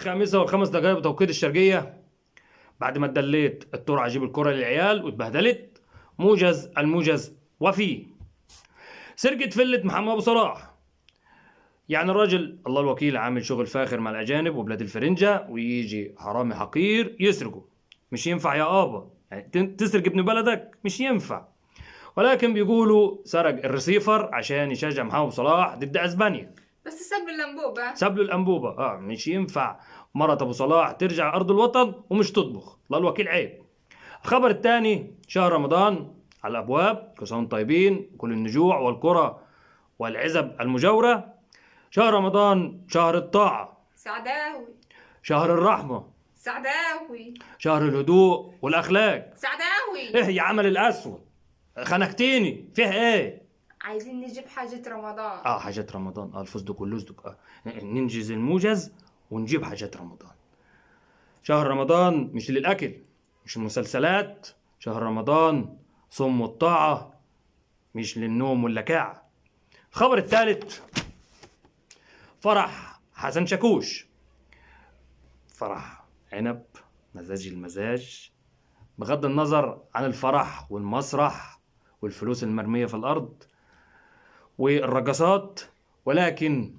5:05 بتوقيت الشرقية، بعد ما اتدليت الترعة اجيب الكرة للعيال واتبهدلت، موجز الموجز وفيه سرقة فلة محمد ابو صلاح. يعني الراجل الله الوكيل عامل شغل فاخر مع الاجانب وبلاد الفرنجة، ويجي حرامي حقير يسرقه. مش ينفع يا ابا، يعني تسرق ابن بلدك مش ينفع. ولكن بيقولوا سرق الرسيفر عشان يشجع محمد صلاح ضد اسبانيا، بس ساب الانبوبة، ساب له الانبوبة. مش ينفع مرة ابو صلاح ترجع ارض الوطن ومش تطبخ، الله الوكيل عيب. الخبر الثاني، شهر رمضان على الابواب، كل سنة وانتم طيبين، كل النجوع والقرى والعزب المجاورة. شهر رمضان شهر الطاعة، سعداوي، شهر الرحمة، سعداوي، شهر الهدوء والاخلاق، سعداوي. ايه يا عمل الاسود، خنقتيني، فيها ايه؟ عايزين نجيب حاجة رمضان. حاجات رمضان، الفستق واللزدق، ننجز الموجز ونجيب حاجات رمضان. شهر رمضان مش للاكل، مش المسلسلات، شهر رمضان صوم والطاعة، مش للنوم واللكاعة. الخبر الثالث، فرح حسن شاكوش، فرح عنب، مزاج المزاج، بغض النظر عن الفرح والمسرح والفلوس المرمية في الأرض والرقصات، ولكن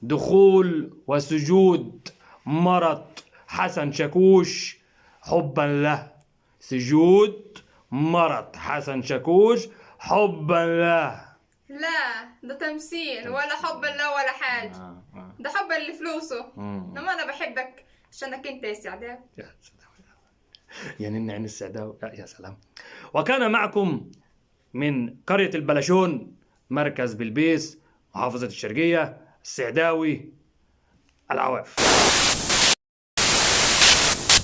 دخول وسجود مرت حسن شاكوش حبا له، سجود مرت حسن شاكوش حبا له. لا ده تمثيل، ولا حبا له ولا حاجة. ده حبا لفلوسه. انما انا بحبك عشانك انت يا سعداوي. يا سلام، يا نن عين السعداوي، يا سلام. وكان معكم من قرية البلشون، مركز بلبيس، محافظة الشرقية، السعداوي العواف.